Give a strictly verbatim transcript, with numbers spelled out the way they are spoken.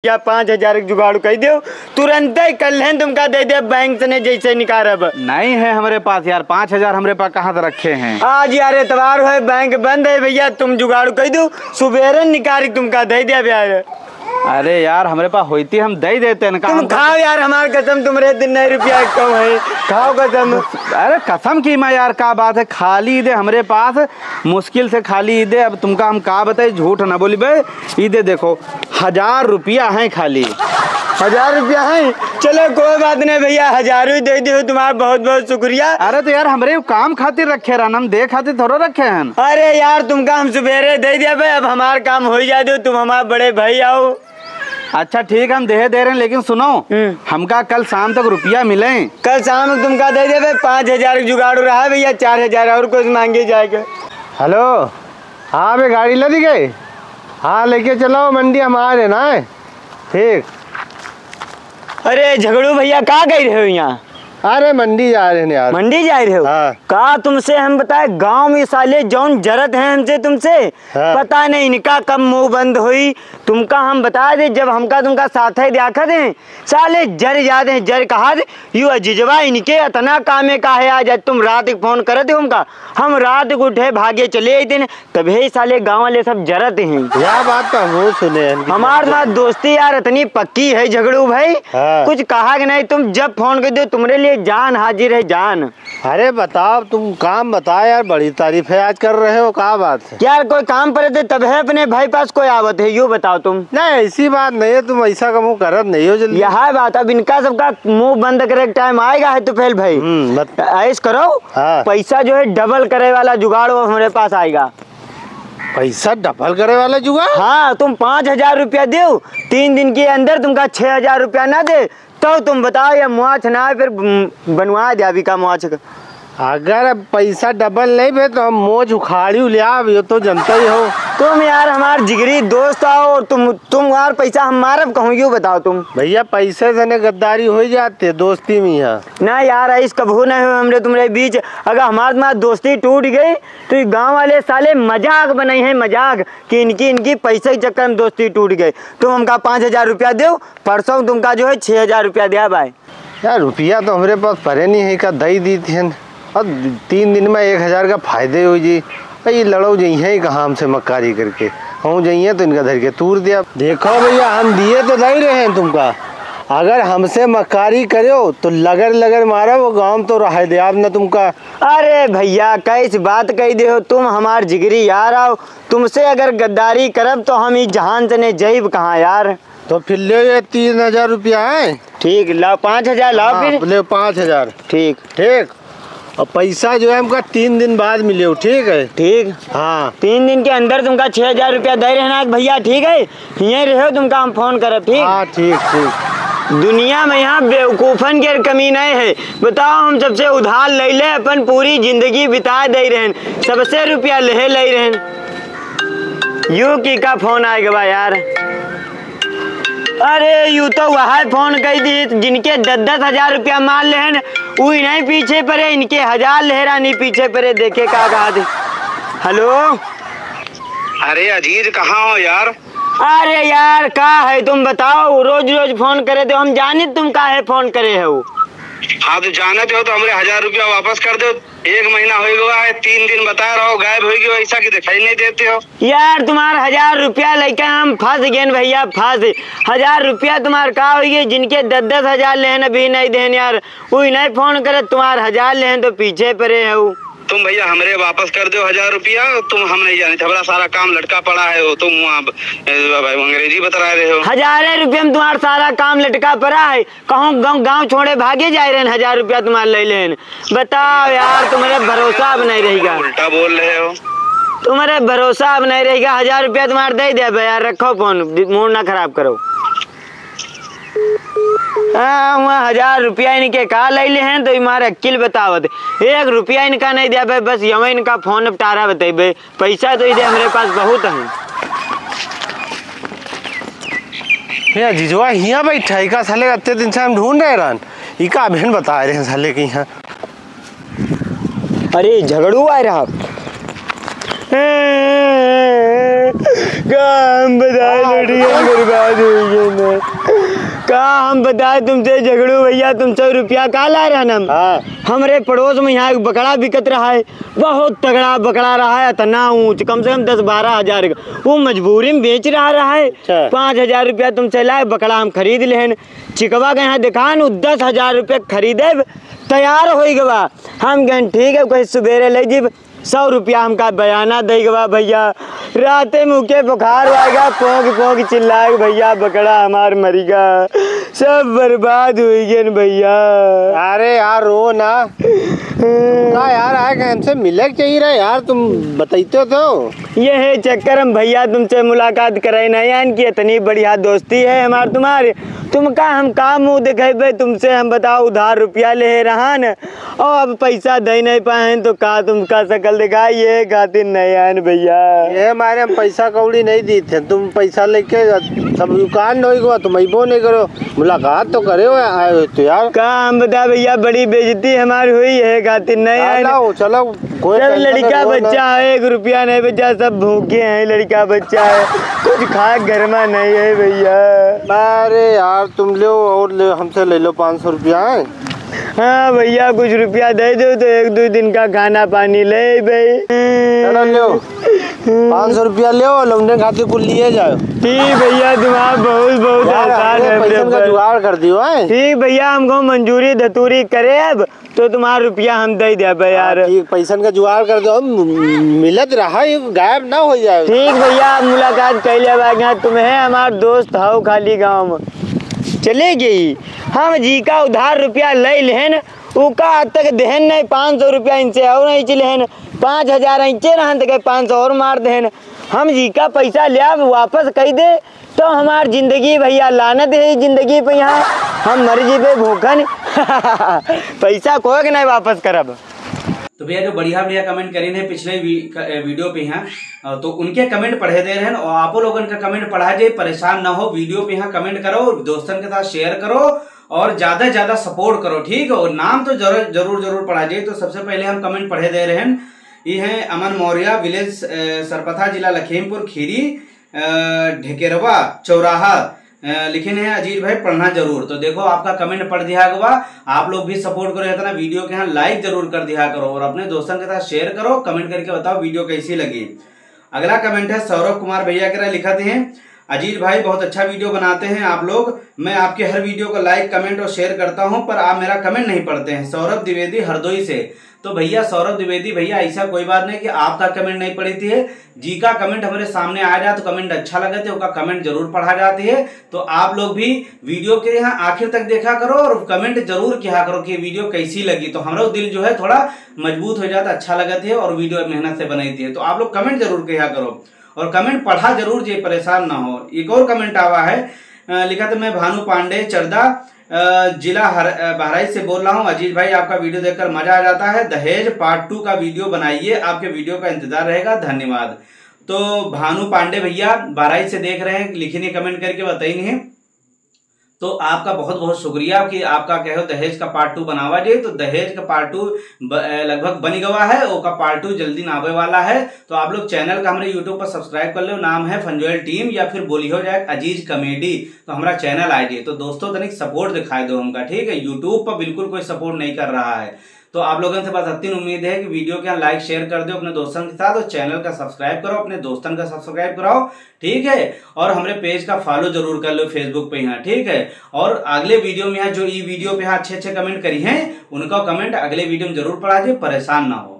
या पाँच हजार के जुगाड़ कइ देउ, तुरंतइ कल्हन तुमका दइ देब बैंक से, नहीं जइसे निकारब। नहीं है हमरे पास यार, पाँच हजार हमरे पास कहाँ से रखे हैं? आज यार एतवार है, बैंक बंद है भइया, तुम जुगाड़ कइ देउ, सुबेरे निकारी तुमका दइ देब यार। अरे यार, हमरे पास होइती हम दइ देते हैं, का तुम हम खाओ यार, हमार कसम, तुमरे दिन नहीं रुपया कम है, खाओ कसम। अरे कसम की मैं यार, का बात है, खाली इदे हमरे पास मुश्किल से खाली इदे, अब तुमका हम का बताई, झूठ न बोलिबे, इदे देखो, हजार रुपया है खाली। हजार रुपया है? चलो कोई बात नहीं भइया, हजारों ही दइ देउ, तुम्हारा बहुत बहुत शुक्रिया। अरे तो यार, हमरे काम खातिर रखे रहन, हम दे खातिर थोड़ो रखे हन। अरे यार, तुमका हम सुबेरे दइ देबे, अब हमार काम होइ जाए देउ, तुम हमार बड़े भाई आओ। अच्छा ठीक, हम देहे दे रहे हैं, लेकिन सुनो, हम्म। हमका कल शाम तक रुपया मिले। कल शाम तक तुमका दइ देबे, पाँच हजार के जुगाड़ रहा है भइया, चार हजार और कुछ माँगे जाएगा। हेलो, हाँ बे, गाड़ी लदि गए? हाँ, लइके चलो मंडी, हम आ रहे ना। ठीक। अरे झगड़ू भइया, का कइ रहे हो यहाँ? अरे मंडी जा रहे हैं यार। मंडी जा रहे हो? हाँ। का तुमसे हम बताए, गाँव में साले जौन जरत हैं हमसे तुमसे, हाँ। पता नहीं इनका कब मुँह बंद होई। तुमका हम बताइ दे, जब हमका तुमका साथे देखत हैं, साले जर जात हैं, जर कहा दे, यू अजीजवा इनके अतना कामे का है, आज, आज तुम रात के फोन करत हो हमका, हम रात के उठे भागे चले अइते हैं, तबे साले गाँव वाले सब जरत हैं। या बात तो हमहू सुने हैं। हमार ना दोस्ती यार इतनी पक्की है झगड़ू भाई, हाँ। कुछ कहा कि नहीं, तुम जब फोन कइ देउ, तुम्हरे लिए जान हाजिर है, जान। अरे बताओ, तुम काम बताओ यार, बड़ी तारीफे आज कर रहे हो, का बात है? यार कोई काम परे थे तब है अपने भाई पास कोई आवत है, यू बताओ तुम। नहीं, ऐसी बात नहीं है, तुम ऐसा कबहूँ करत नहीं हो जल्दी। यह बात, अब इनका सबका मुँह बंद करे के टाइम आएगा है तो फेल भाई। हम्म, बत- ऐस करो, हाँ। पैसा जो है डबल करे वाला जुगाड़ वो हमरे पास आएगा। पैसा डबल करे वाला जुगाड़? हाँ, तुम पाँच हजार रुपया देउ, तीन दिन के अंदर तुमका छः हजार रुपया ना दे, तो तुम बताओ, या मोछ ना आए, फिर, हम्म, बनवा द्याबी का मोछ का? अगर अब पैसा डबल नहीं भे, तो हम मोछ उखाड़ी ले आब, यो तो जनता ही हो। तुम यार हमार जिगरी दोस्त आओ, और तुम, तुम यार पैसा हम मारब कहूँ, यू बताओ तुम। भइया, पैसे से ने गद्दारी होइ जाते, दोस्ती में यहाँ। ना यार, ऐस कबहू नहीं हो हमरे तुम्हरे बीच। अगर हमार तुम्हार दोस्ती टूट गई, तो ये गाँव वाले साले मजाक बनाई हैं, मजाक, कि इनकी, इनकी पैसे के चक्कर में दोस्ती टूट गई। तुम हमका पाँच हजार रुपया देउ, परसों तुमका जो है छः हजार रुपया द्याब आए। यार, रुपया तो हमरे पास परे नहीं है, का दइ दीत हन। अब तीन दिन में एक हजार का फायदे होइ जी। अरे, ये लड़ो जइहें ही कहाँ हमसे मक्कारी करके। हम जइहें तो इनका धर के तूर द्याब। देखो भइया, हम दिए तो दइ रहे हैं तुमका। अगर हमसे मक्कारी करो तो लगड़ लगड़ मारब, वो गाँव तो रहे द्याब न तुमका। अरे भइया, कैसी बात कहि देहो तुम, हमार जिगरी यार आओ। तुमसे अगर गद्दारी करब तो हम ई जहान से ने जइब कहाँ यार। तो फिर ले, ये तीन हजार रुपया है। ठीक, लाओ पाँच हजार लाओ हाँ, फिर। ले पाँच हजार। ठीक। ठीक। और पैसा जो है हमका तीन दिन बाद मिलेउ, ठीक है? ठीक। हाँ। तीन दिन के अंदर तुमका छः हजार रुपया दइ रहे ना भइया, ठीक है? हियें रहो, तुमका हम फोन करब, ठीक? हाँ, ठीक, ठीक। दुनिया में यहाँ बेवकूफन के कमी नहीं है। बताओ, हम सबसे उधार लइ ले, अपन पूरी जिंदगी बिताइ दइ रहेन, सबसे रुपया लेहे लइ रहेन। यू की का फोन आइ गवा यार। अरे, यू तो वह फोन कइ दी, जिनके दस दस हजार रुपया मार लेहन, उ नहीं पीछे परे, इनके हजार लेहरा नहीं पीछे परे, देखे का कहा दे। हेलो। अरे अजीज, कहाँ हो यार? अरे यार, का है तुम बताओ, रोज रोज फोन करे तो हम जाने तुम काहे फोन करे हो। हाँ, तो जानत हो तो हमरे हजार रुपया वापस कर दो। एक महीना होइ गवा है, तीन दिन बता रहो, गायब होइ गयो, ऐसा कि दिखाई नहीं देते हो। यार, तुम्हार हजार रुपया लइके हम फंस गेन भइया, फंस। हजार रुपया तुम्हार का होइ गए, जिनके दस दस हजार लेहन अभी नहीं देहन यार, उ नहीं फोन करे, तुम्हार हजार लेहन तो पीछे परे हो। तुम भइया हमरे वापस कर दो हजार रुपया, तुम हम नहीं जाने, हमारा सारा काम लटका पड़ा है, वो तुम वहाँ, ए, अंग्रेजी बतरा रहे हो। हजारे रुपये में तुम्हारा सारा काम लटका पड़ा है, कहूँ गाँव, गाँव छोड़े भागे जाए रहेन, हजार रुपया तुम्हार ले लेन। बताओ यार, तुम्हारे भरोसा अब नहीं रहेगा। उल्टा बोल रहे हो। तुम्हारे भरोसा अब नहीं रहेगा, हजार रुपया तुम्हार दे दे यार, रखो फोन, मूड ना खराब करो। हाँ, वहाँ हजार रुपया इनके का ले लेहन, तो इमार अक्किल बतावत। एक रुपया इनका नहीं दिया बे, बस यवे इनका फोन निपटारा बतेबे। पैसा तो इधर हमरे पास बहुत है। हे अजीजवा, हियाँ बैठा है का साले? अत्ते दिन से हम ढूंढ रहे रहन, ई का अभिन बता रहे हैं साले के यहाँ। अरे, झगड़ू आए रहा। का हम बताए, हाँ, लड़ियन बर्बाद होइ गए ना। का हम बताए तुमसे, झगड़ू भइया, तुमसे रुपया का लाए रहन हम? हाँ। हमरे पड़ोस में यहाँ एक बकरा बिकत रहा है, बहुत तगड़ा बकरा रहा है, इतना ऊँच, कम से कम दस बारह हजार का। वो मजबूरी में बेच रहा रहा है। अच्छा। पाँच हजार रुपया तुमसे लाए, बकरा हम खरीद लेहन। चिकवा के यहाँ देखान, उ दस हजार रुपया खरीदे तैयार होइ गवा। हम कहन, "ठीक है, कहीं सुबेरे ले जीब।" सौ रुपया हमका बयाना दे गवा भइया। राते में उके बुखार आएगा, पोंक पोंक चिल्लाए, "भइया, बकरा हमार मरिगा, सब बर्बाद होइ गए भइया।" अरे यार, रो ना। का यार, आए के हमसे मिले के चाहिए रहे यार, तुम बताइते तो। यही चक्कर हम भइया तुमसे मुलाकात करे ना, यान कि इतनी बढ़िया दोस्ती है हमार तुम्हारी। तुमका हम का मुँह दिखेबे तुमसे, हम बताओ, उधार रुपया ले रहन और अब पैसा दे नहीं पाए तो का तुमका शकल दिखाई, ये खातिर नहीं आयन भइया। ये मारे हम पैसा कौड़ी नहीं दी थे, तुम पैसा लेके सब दुकान नहीं गो, तुम अइबो नहीं करो, मुलाकात तो करे हो, आए हो तो यार। का हम बता भइया, बड़ी बेइज्जती हमार हुई है खातिर नहीं ना, आयन। ना, वो चलो, कोई चल, tension लड़का नहीं, वो ना। बच्चा है, एक रुपया नहीं बचा, सब भूखे हैं, लड़का बच्चा है, कुछ खाए घर में नहीं है भइया। अरे यार, तुम लो और ले, हमसे ले लो पाँच सौ रुपया है। हाँ भइया, कुछ रुपया दे दो तो एक दो दिन का खाना पानी ले भाई। चलो लो, पाँच सौ रुपया लो, लौंडे खातिर कुल लिए जाओ। ठीक भइया, तुम्हारा बहुत बहुत यार, एहसान हमने है पैसन का ऊपर। जुगाड़ कर दियो है। ठीक भइया, हमको मंजूरी धतूरी करे अब, तो तुम्हारा रुपया हम दे देबे हाँ, यार। ठीक, पैसन का जुगाड़ कर दो, हम मिलत रहा, ये गायब ना हो जाए। ठीक भइया, मुलाकात कैले बागा, तुम्हें हमार दोस्त हौ खाली गाँव में। चले गई, हम जी का उधार रुपया ले लेहन, उका आज तक देहन नहीं, पाँच सौ रुपया इनसे और नहीं लेहन, पाँच हजार इनसे रहन तो कहे पाँच सौ और मार देहन। हम जी का पैसा ले आब वापस कह दे, तो हमार जिंदगी भइया लानत है जिंदगी पे यहाँ, हम मर जीबे भूखन। पैसा कोई के नहीं वापस करब। तो भइया जो बढ़िया बढ़िया कमेंट करीन है पिछले वी-, क-, ए, वीडियो पे यहाँ, अ, तो उनके कमेंट पढ़े दे रहे हैं और आपो लोगन का कमेंट पढ़ा जाए, परेशान ना हो। वीडियो पे यहाँ कमेंट करो, दोस्तन के साथ शेयर करो और ज्यादा से ज्यादा सपोर्ट करो, ठीक है? और नाम तो जरूर जरूर जरूर पढ़ा जाए। तो सबसे पहले हम कमेंट पढ़े दे रहे हैं, ये है अमन मौर्य, विलेज, अ, सरपथा, जिला लखीमपुर खीरी, अ, ढेकेरवा चौराहा, अ, लिखे हैं अजीज भाई पढ़ना जरूर। तो देखो आपका कमेंट पढ़ दिया गवा, आप लोग भी सपोर्ट करो इतना, वीडियो के यहाँ लाइक जरूर कर दिया करो और अपने दोस्तों के साथ शेयर करो, कमेंट करके बताओ वीडियो कैसी लगी। अगला कमेंट है सौरभ कुमार भइया के लिखत हैं, अजीज भाई बहुत अच्छा वीडियो बनाते हैं आप लोग, मैं आपके हर वीडियो को लाइक कमेंट और शेयर करता हूँ पर आप मेरा कमेंट नहीं पढ़ते हैं। सौरभ द्विवेदी हरदोई से। तो भइया सौरभ द्विवेदी भइया ऐसा कोई बात नहीं कि आपका कमेंट नहीं पढ़ी थी, जी का कमेंट हमरे सामने आ जात तो कमेंट अच्छा लगत है, ओका कमेंट जरूर पढ़ा जात है। तो आप लोग भी वीडियो के यहाँ आखिर तक देखा करो और कमेंट जरूर किया करो कि वीडियो कैसी लगी, तो हमरा दिल जो है थोड़ा मजबूत हो जाता, अच्छा लगत है और वीडियो मेहनत से बनाई थी। तो आप लोग कमेंट जरूर किया करो और कमेंट पढ़ा जरूर जे, परेशान ना हो। एक और कमेंट आवा है, अ, लिखा था, "मैं भानु पांडे चरदा, अ, जिला हर-, अ, बहराइच से बोल रहा हूँ। अजीज भाई, आपका वीडियो देखकर मजा आ जाता है। दहेज पार्ट टू का वीडियो बनाइए, आपके वीडियो का इंतजार रहेगा। धन्यवाद।" तो भानु पांडे भइया बहराइच से देख रहे हैं, लिखिन कमेंट करके बताइन। तो आपका बहुत बहुत शुक्रिया कि आपका कहो दहेज का पार्ट टू बनावा जाए। तो दहेज का पार्ट टू ब-, अ, लगभग बन गवा है, ओका पार्ट टू जल्दी ना आवे वाला है। तो आप लोग चैनल का हमरे यूट्यूब पर सब्सक्राइब कर लो, नाम है फंजोयल टीम या फिर बोली हो जाए अजीज कॉमेडी, तो हमारा चैनल आ जाए। तो दोस्तों तनिक सपोर्ट दिखाई दो हमका, ठीक है? यूट्यूब पर बिल्कुल कोई सपोर्ट नहीं कर रहा है। तो आप लोगन से बस अतिन उम्मीद है कि वीडियो के यहाँ लाइक शेयर कर दो अपने दोस्तन के साथ और चैनल का सब्सक्राइब करो, अपने दोस्तन का सब्सक्राइब कराओ, ठीक है? और हमरे पेज का फॉलो जरूर कर लो फेसबुक पे यहाँ, ठीक है? और अगले वीडियो में यहाँ जो ई वीडियो पे यहाँ अच्छे अच्छे कमेंट करी हैं, उनका कमेंट अगले वीडियो में जरूर पढ़ा जाए, परेशान ना हो।